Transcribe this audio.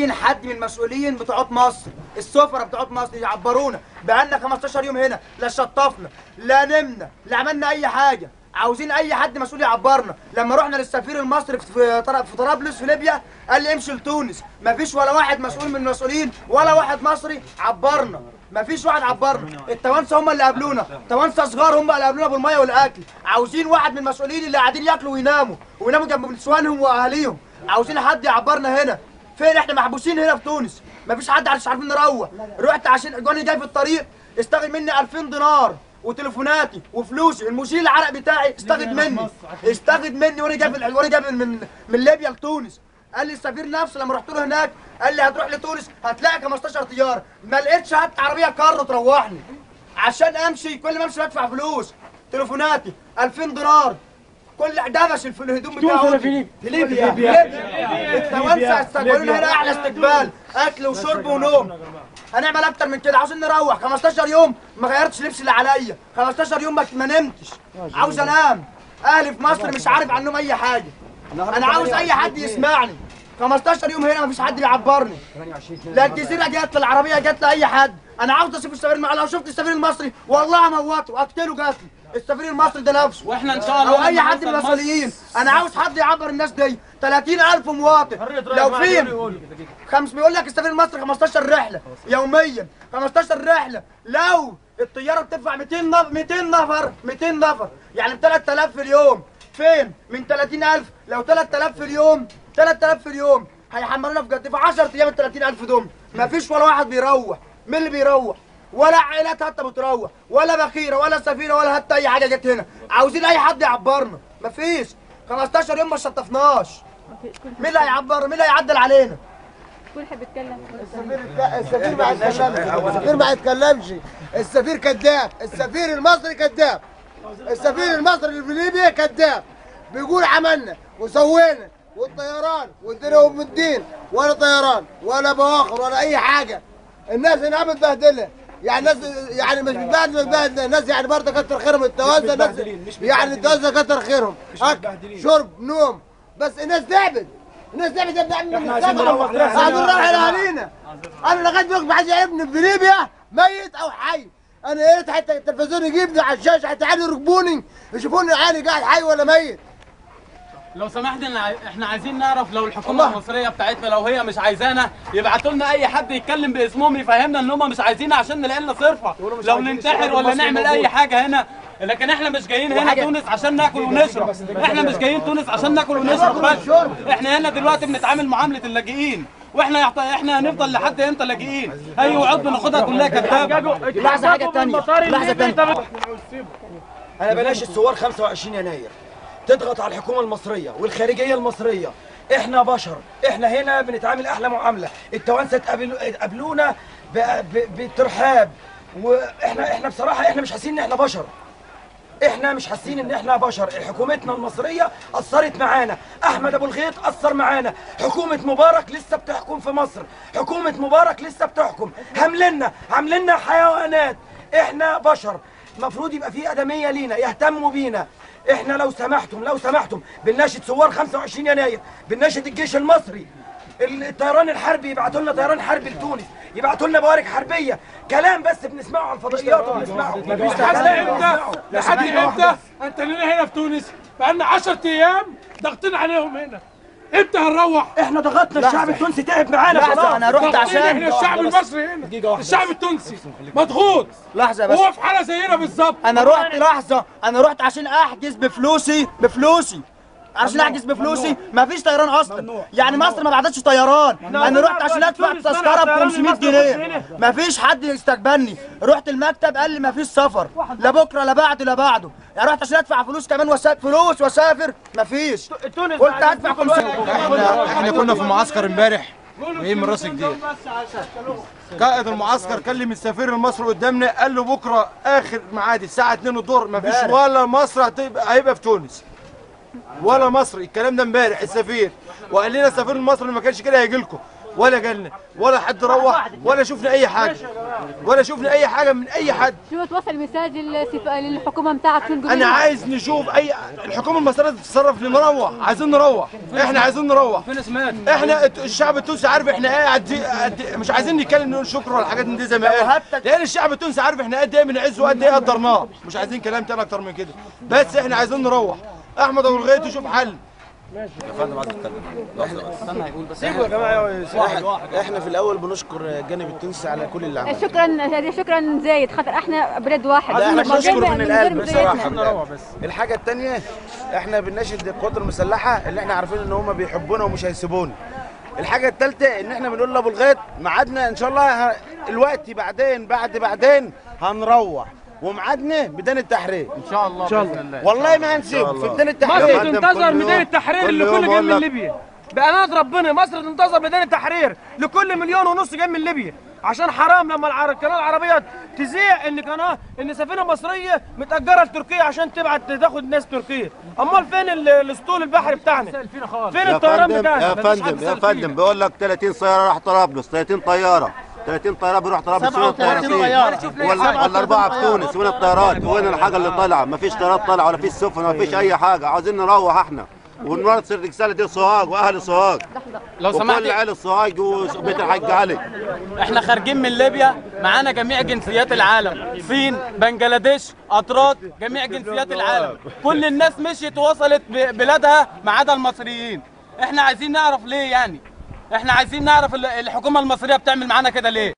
حد من المسؤولين بتوع مصر، السفراء بتوع مصر يعبرونا. بقالنا 15 يوم هنا، لا شطفنا لا نمنا لا عملنا اي حاجة. عاوزين اي حد مسؤول يعبرنا. لما رحنا للسفير المصري في طرابلس في ليبيا قال لي امشي لتونس. مفيش ولا واحد مسؤول من المسؤولين ولا واحد مصري عبرنا، مفيش واحد عبرنا. التوانسة هم اللي قابلونا، توانسة صغار هم اللي قابلونا بالمية والاكل. عاوزين واحد من المسؤولين اللي قاعدين ياكلوا ويناموا ويناموا جنب نسوانهم واهاليهم. عاوزين حد يعبرنا هنا. فين احنا محبوسين هنا في تونس، مفيش حد مش عارفين نروح. رحت عشان جوني جاي في الطريق استغل مني 2000 دينار وتليفوناتي وفلوسي، المشيل العرق بتاعي استغل مني، استغل مني وانا جاي وانا جاي من ليبيا لتونس. قال لي السفير نفسه لما رحت له هناك قال لي هتروح لتونس هتلاقي 15 طيارة. ما لقيتش حتى عربية كار تروحني عشان امشي. كل ما امشي بدفع فلوس، تليفوناتي 2000 دينار، كل دبش في الهدوم بتاعه. في ليبيا التوانسة استقبلونا هنا احلى استقبال، اكل وشرب ونوم. هنعمل اكتر من كده؟ عاوزين نروح. 15 يوم ما غيرتش لبس اللي عليا، 15 يوم ما نمتش، عاوز انام. اهلي في مصر مش عارف عنهم اي حاجة. انا عاوز اي حد يسمعني. 15 يوم هنا مفيش حد بيعبرني، لا الجزيرة جت لا العربية جت لا اي حد. انا عاوز اشوف السفير، لو شفت السفير المصري والله اموته اقتله قتل. السفير المصري ده نفسه، واحنا ان شاء الله او اي حد من المسؤولين. انا عاوز حد يعبر الناس دي. 30,000 مواطن لو في خمس، بيقول لك السفير المصري 15 رحله يوميا، 15 رحله. لو الطيارة بتدفع 200 نفر، 200 نفر يعني 3000 في اليوم. فين من 30,000؟ لو 3000 في اليوم، 3000 في اليوم هيحملونا في جد في 10 ايام ال 30,000 دول. مفيش ولا واحد بيروح. مين اللي بيروح؟ ولا عائلات حتى بتروح، ولا بخيره ولا سفينة ولا حتى اي حاجة جت هنا. عاوزين اي حد يعبرنا. مفيش. 15 يوم ما شطفناش. مين اللي هيعبر؟ مين اللي هيعدل علينا؟ كل حد بيتكلم. السفير ما يتكلمش، السفير ما يتكلمش، السفير كذاب، السفير المصري كذاب، السفير المصري اللي في ليبيا كذاب. بيقول عملنا وسوينا والطيران والدنيا ام الدين، ولا طيران ولا بواخر ولا اي حاجة. الناس هنا متبهدله، يعني الناس يعني مش متبهدله، الناس يعني برضه كتر خيرهم. التوانسة الناس يعني التوانسة كتر خيرهم، اكل شرب نوم، بس الناس تعبت. الناس تعبت يا ابن عمي من السفر. عايزين نروح لاهالينا. انا لغاية دلوقتي ما حدش يعرفني في ليبيا ميت او حي. انا يا ريت حتى التلفزيون يجيبني على الشاشة، حتى عيالي يركبوني يشوفوني عيالي قاعد حي ولا ميت. لو سمحت احنا عايزين نعرف لو الحكومة المصرية بتاعتنا لو هي مش عايزانا يبعتوا لنا اي حد يتكلم باسمهم يفهمنا ان هم مش عايزينا عشان نلاقي لنا صرفه، لو ننتحر ولا نعمل اي حاجة هنا. لكن احنا مش جايين هنا تونس عشان ناكل ونشرب، احنا مش جايين تونس عشان ناكل ونشرب بس. احنا هنا دلوقتي بنتعامل معاملة اللاجئين، واحنا احنا هنفضل لحد امتى لاجئين؟ اي وعود بناخدها كلها كدابه. لحظة، حاجة ثانية، لحظة ثانية. انا بلاش الثوار 25 يناير تضغط على الحكومة المصرية والخارجية المصرية. احنا بشر، احنا هنا بنتعامل احلى معاملة. التوانسة قابلونا بترحاب، واحنا بصراحة احنا مش حاسين ان احنا بشر. احنا مش حاسين ان احنا بشر. حكومتنا المصرية قصرت معانا، احمد ابو الغيط قصر معانا، حكومة مبارك لسه بتحكم في مصر، حكومة مبارك لسه بتحكم، عاملنا حيوانات. احنا بشر، المفروض يبقى في ادميه لينا، يهتموا بينا. احنا لو سمحتم، لو سمحتم بنناشد ثوار 25 يناير، بنناشد الجيش المصري، الطيران الحربي يبعتوا لنا طيران حربي لتونس، يبعتوا لنا بوارج حربيه. كلام بس بنسمعه على الفضائيات وبنسمعه. لحد امتى؟ لحد امتى انت لنا هنا في تونس؟ بقالنا 10 ايام ضاغطين عليهم هنا. امتى هنروح؟ احنا ضغطنا، الشعب التونسي تعب معانا خلاص. انا رحت عشان احنا الشعب المصري هنا، الشعب التونسي مضغوط. لحظة بس، هو في حاله زينا بالظبط. انا رحت، لحظة، انا رحت عشان احجز بفلوسي، بفلوسي عشان احجز بفلوسي. مفيش طيران اصلا، يعني مصر ما بعتتش طيران. انا رحت عشان ادفع تذكره ب 500 جنيه، مفيش حد يستقبلني. رحت المكتب قال لي مفيش سفر، لا بكره لا بعده لا بعده. يعني رحت عشان ادفع فلوس كمان فلوس واسافر، مفيش. قلت هدفع 500. احنا كنا في معسكر امبارح جايين من راس جدير. قائد المعسكر كلم السفير المصري قدامنا، قال له بكره اخر ميعاد الساعة 2 الظهر مفيش ولا مصر هيبقى في تونس، ولا مصري. الكلام ده امبارح السفير، وقال لنا السفير المصري ما كانش كده هيجي لكم. ولا جالنا ولا حد روح ولا شفنا اي حاجة، ولا شفنا اي حاجة من اي حد. شنو توصل message للحكومة نتاعك؟ شنو انا عايز نشوف اي الحكومة المصرية تتصرف لنروح، عايزين نروح، احنا عايزين نروح. احنا الشعب التونسي عارف احنا ايه قد، مش عايزين نتكلم نقول شكرا ولا حاجات من دي زي ما قال، لان الشعب التونسي عارف احنا قد ايه بنعزه وقد ايه قدرناه، مش عايزين كلام تاني اكتر من كده، بس احنا عايزين نروح. احمد ابو الغيط يشوف حل. يا فندم عايز اتكلم لحظة بس. استنى هيقول بس. سيبوا يا جماعة. احنا في الاول بنشكر الجانب التونسي على كل اللي عمله. شكرا شكرا زايد، خاطر احنا بلد واحد. احنا بنشكر من القلب بصراحة. الحاجة الثانية احنا بنناشد القوات المسلحة اللي احنا عارفين ان هم بيحبونا ومش هيسيبونا. الحاجة الثالثة ان احنا بنقول لابو الغيط ميعادنا ان شاء الله الوقت بعدين بعد بعدين هنروح، وميعادنا ميدان التحرير ان شاء الله. ان شاء الله والله ما هنسيبه في ميدان التحرير. مصر تنتظر ميدان التحرير لكل جاي من ليبيا، بأمانة ربنا مصر تنتظر ميدان التحرير لكل 1.5 مليون جاي من ليبيا، عشان حرام لما القناة العربية تذيع ان قناة ان سفينة مصرية متأجره لتركيا عشان تبعت تاخد ناس تركيا، امال فين الاسطول البحري بتاعنا؟ فين الطيران بتاعنا؟ يا فندم يا فندم بيقول لك 30 سيارة راح طرابلس، 30 طيارة، 30 طيارة بيروح طرابلس. وين الطيارتين؟ ولا 4 في تونس. وين الطيارات؟ وين الحاجة اللي طالعه؟ مفيش طيارات طالعه ولا فيش سفن ولا فيش اي حاجة. عاوزين نروح احنا ونرسل رسالة دي لسوهاج واهل سوهاج لو سمحت، وكل عيال سوهاج وبيت الحاج علي. احنا خارجين من ليبيا معانا جميع جنسيات العالم، صين، بنجلاديش، اتراك، جميع جنسيات العالم. كل الناس مشيت ووصلت بلادها ما عدا المصريين. احنا عايزين نعرف ليه يعني، احنا عايزين نعرف الحكومة المصرية بتعمل معانا كده ليه؟